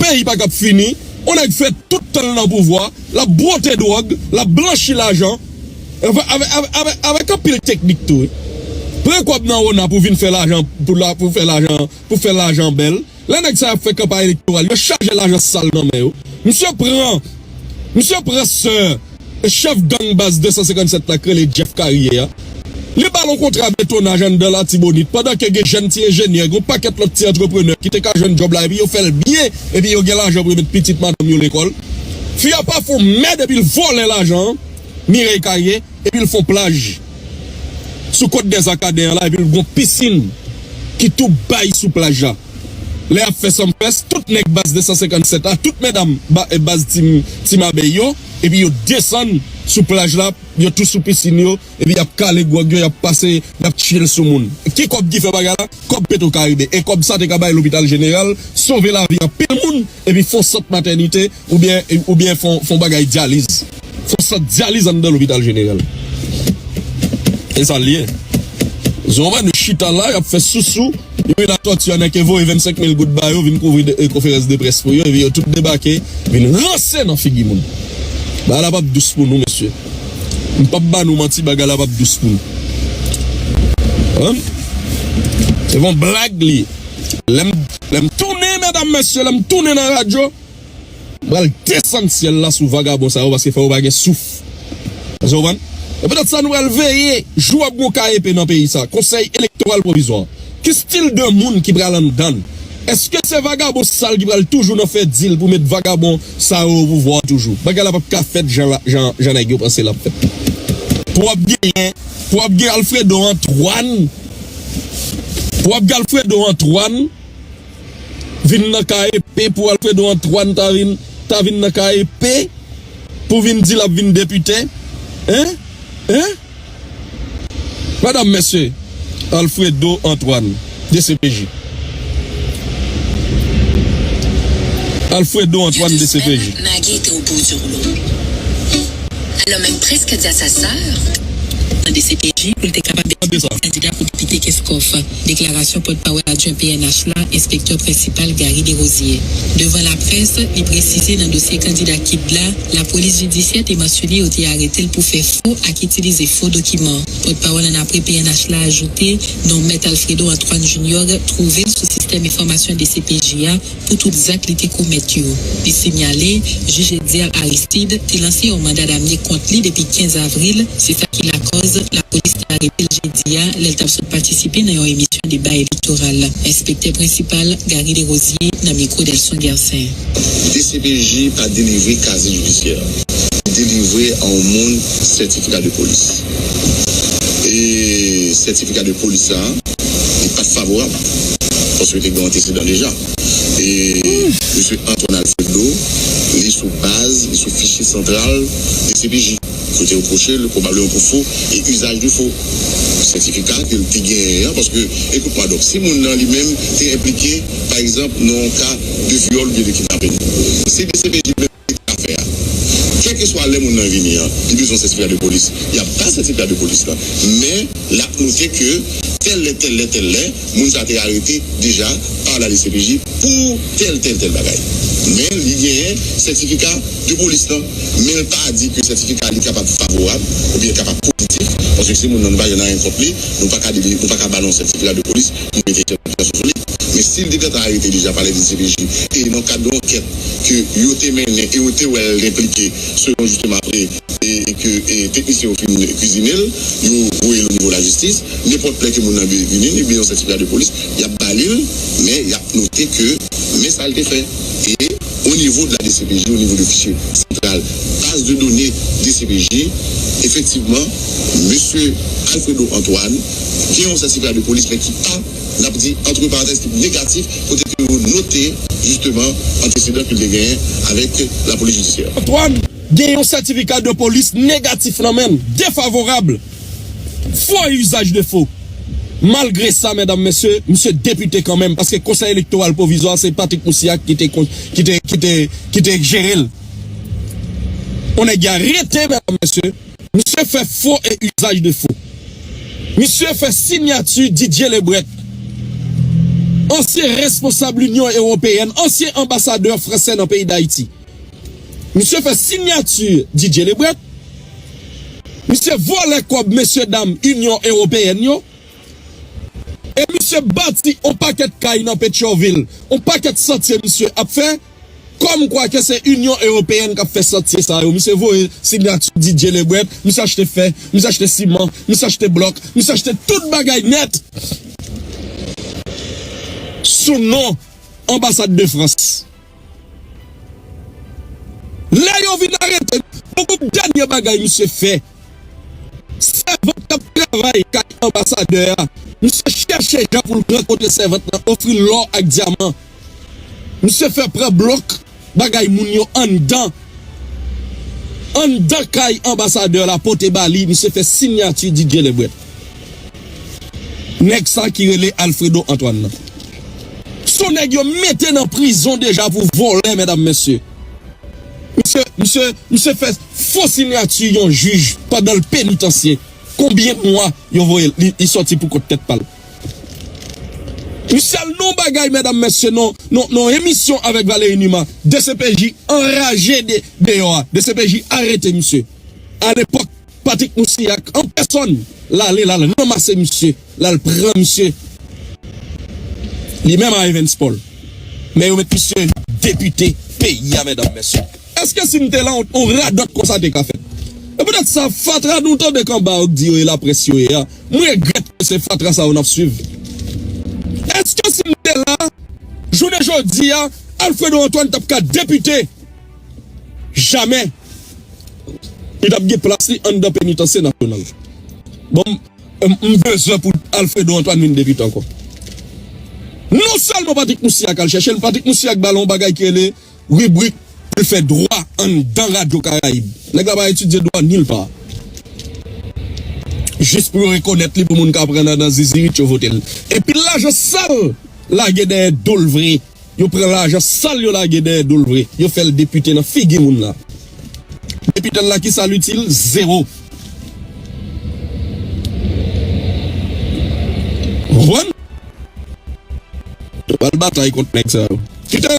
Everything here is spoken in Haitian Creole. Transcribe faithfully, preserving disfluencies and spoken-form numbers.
peyi pa kab fini. On nèg fè tout tan l nan pouvwa, l ap bwote dwòg, l ap blanchi lajan, avè- avè- avè- avè- avèk anpil teknik tou, wi. Pran kòb nan Rona pou vin fè lajan, pou la- pou fè lajan, pou fè lajan bèl. Lè nèg sa y ap fè kanpay elektoral, yo chaje lajan sal nan men yo. Misye pran, misye pran sè chèf gang baz de san senkann sèt la k rele Jeff Carrière a. Li ba l yon kontra betonnaj anndan Latibonit, pandan ke gen jèn ti enjenyè, gen yon pakèt lòt ti antreprenè ki te ka jwenn djòb la, epi yo fè l byen, epi yo gen lajan pou yo met pitit madanm yo lekòl. Fi a pa fè yon mèd, epi l vòlè lajan an, Mireille Carrière, epi l fè yon plaj sou Côte des Arcadins an la, epi l gen yon pisin ki tou bay sou plaj la. Lè y ap fè Sumfest, tout nèg baz de san senkann sèt la, tout medam ba- baz Team, Team Abeille yo, epi yo desann sou plaj la, yo tou sou pisin yo, epi y ap kale gwòg yo, y ap pase, y ap chill sou moun. Ki kòb ki fè bagay la? Kòb Petro Caribe. E kòb sa te ka bay Lopital Jeneral, sove lavi anpil moun, epi fè yon sant matènite, oubyen, oubyen fè yon, fè yon bagay dyaliz. Fè yon sant dyaliz anndan Lopital Jeneral. E sa l ye. Zon, nou chita la, y ap fè sousou. Youri Latortue annik voye vennsenk mil goud ba yo, vin kouvri de- e, konferans de près pou yo, epi yo tout debake, vin ranse nan figi moun. Bagay la p ap dous pou nou, mesye. M p ap ba nou manti, bagay la p ap dous pou nou. Hein? Se yon blag li ye. Lè m, lè m tounen, medam, mesye, lè m tounen nan radyo, m pral desann syèl la sou vagabon sa yo, paske fè yo pa gen souf. Èske w konprann? E poutèt sa, nou pral veye jou ap gon ka epe nan peyi sa. Konsèy elektoral pwovizwa. Ki stil de moun ki pral anndan l? Èske se vagabon sal ki pral toujou nan fè dil pou met vagabon sa yo o pouvwa toujou? Bagay la p ap ka fèt jan, la- jan, jan nèg yo panse l ap fèt. Pou w ap genyen, pou w ap gen Alfredo Antoine, pou w ap gen Alfredo Antoine, vin nan ka epe pou Alfredo Antoine ta vin, ta vin nan ka epe pou vin di l ap vin depite. Hein? Hein? Medam, mesye, Alfredo Antoine, D C P J. Alfredo Antoine, D C P J. Maggie était au bout du rouleau. Alors même presque dit à sa sœur. Nan D C P J pou l te kapab eksplike kandida pou depite Kenskòf. Deklarasyon pòtpawòl adjwen P N H la, enspektè prensipal Gary Desrosiers. Devan laprès, li presize nan dosye kandida Kid la, lapolis jidisyè te mansyone yo te arete l pou fè fo ak itilize fo dokiman. Pòtpawòl annapre P N H la ajoute, non Mèt Alfredo Antoine Junior twouve l sou sistèm enfòmasyon D C P J a, pou tout zak li te komèt yo. Li sinyale, jij Edzer Aristide te lanse yon manda damne kont li depi kenz avril, se sa ki lakòz lapolis te arete l jedi a lè l t ap sot patisipe nan yon emisyon deba elektoral. Enspektè prensipal Gary Desrosiers nan mikwo Delson Gercin. D C P J pa delivre kazye jidisyè. Li delivre a yon moun sètifika de polis. E sètifika de polis sa, li pa t favorab, paske te gen yon antesedan deja. E mesye Antoine Alfredo, li sou baz, li sou fichye santral D C P J. Yo te repwoche l pwobableman pou fo e izaj de fo sètifika ke l te genyen an, paske, ekout mwa, donk, si moun nan li menm te enplike, pa egzanp, nan yon ka de vyòl oubyen de kidnapin, se D C P J menm ki te ka fè a. Kèlkeswa lè moun nan vini an, li bezwen sètifika de polis, y ap ba sètifika de polis la. Men, l ap note ke tèl lè, tèl lè, tèl lè, moun sa te arete deja pa la D C P J pou tèl, tèl, tèl bagay. Men li genyen sètifika de polis lan. Men l pa di ke sètifika li kapab favorab oubyen kapab pozitif, paske se moun nan nou pa gen anyen kont li, nou pa ka, nou pa ka ba l yon sètifika de polis pou mete sètifika sou li. Men si l te gentan arete deja pa la D C P J, e nan kad yon ankèt ke yo te mennen e yo te wè l enplike, selon jisteman apre, e, e ke, e, teknisyen yo fin kwizine l, yo voye l o nivo lajistis, nenpòt lè ke moun nan vini, li bezwen sètifika de polis, y ap ba li l, men y ap note ke men sa l te fè. E o nivo de la D C P J, o nivo de fichye santral, baz de done D C P J, efektivman, mesye Alfredo Antoine gen yon sètifika de polis, men ki pa, n ap di, antre parantèz, ki negatif, kote ke yo note, jisteman, antesedan ke l te genyen avèk lapolis jidisyè. Antoine gen yon sètifika de polis negatif nan men l, defavorab. Fo e izaj de fo. Malgre sa, medam, mesye, misye depite kanmenm, paske Konsèy Elektoral Pwovizwa, se Patrick Moussilhac ki te kon- ki te, ki te, ki te jere l. On nèg arete, medam, mesye. Misye fè fo e izaj de fo. Misye fè sinyati Didier Lebret. ansyen responsab Linyon Ewopeyèn, ansyen anbasadè fransè nan peyi Dayiti. Misye fè sinyati D J Lebret. Misye vòlè kòb mesye dam Inyon Ewopeyèn yo. E misye bati on pakèt kay nan Petyonvil, on pakèt santye misye ap fè. Kòmkwa ke se Inyon Ewopeyèn k ap fè santye sa yo. Misye voye sinyati D J Lebret, misye achte fè, misye achte siman, misye achte blòk, misye achte tout bagay nèt sou non anbasad de Frans. Lè yo vin arete, pou gwoup dènye bagay misye fè, sèvant k ap travay kay anbasadè a, misye chèche jan pou l rankontre sèvant lan, ofri l lò ak dyaman. Misye fè pran blòk bagay moun yo anndan, anndan kay anbasadè la, pote ba li, misye fè sinyati D J Lebret. Nèg sa ki rele Alfredo Antoine nan. Se yon nèg yo mete nan prizon deja pou vòlè, medam, mesye. Misye, misye, misye fè fo sinyati yon jij pandan l penitansye. Konbyen mwa yo voye l, li, li sòti pou kont tèt pa l? Misye al nan bagay, medam, mesye, non, non, non, emisyon avèk Valery Numa. D C P J anraje de, deyò a. D C P J arete misye. Alepòk, Patrick Moussilhac an pèsòn, l ale, l al ranmase misye, l al pran misye. Li menm a Evans Paul. Men yo met misye depite peyi a, medam, mesye. Èske si m te la, on, on radòt konsa te ka fèt? E poutèt sa, fatra nou tande kanba yo k di yo e laprès yo ye a, mwen regrèt ke se fatra sa yo n ap swiv. Èske si m te la, jounen jodi a, Alfredo Antoine t ap ka depite? Jamè. Li t ap gen plas li anndan penitansye nasyonal. Bon, m, m bezwen pou Alfredo Antoine vin depite ankò. Non sèlman Patrick Moussilhac al chèche l, Patrick Moussilhac ba l yon bagay ki rele ribrik pou l fè dwa anndan Radyo Karayib. Nèg la pa etidye dwa nil pa. Jis pou yo rekonèt li pou moun ka pran nan, nan zizirit yo vote l. Epi lajan sal lage dèyè do l vre. Yo pran lajan sal yo lage dèyè do l vre. Yo fè l depite nan figi moun la. Depite l la, ki sa l itil? Zewo. Ou konprann? Yo pral batay kont nèg sa yo. Kite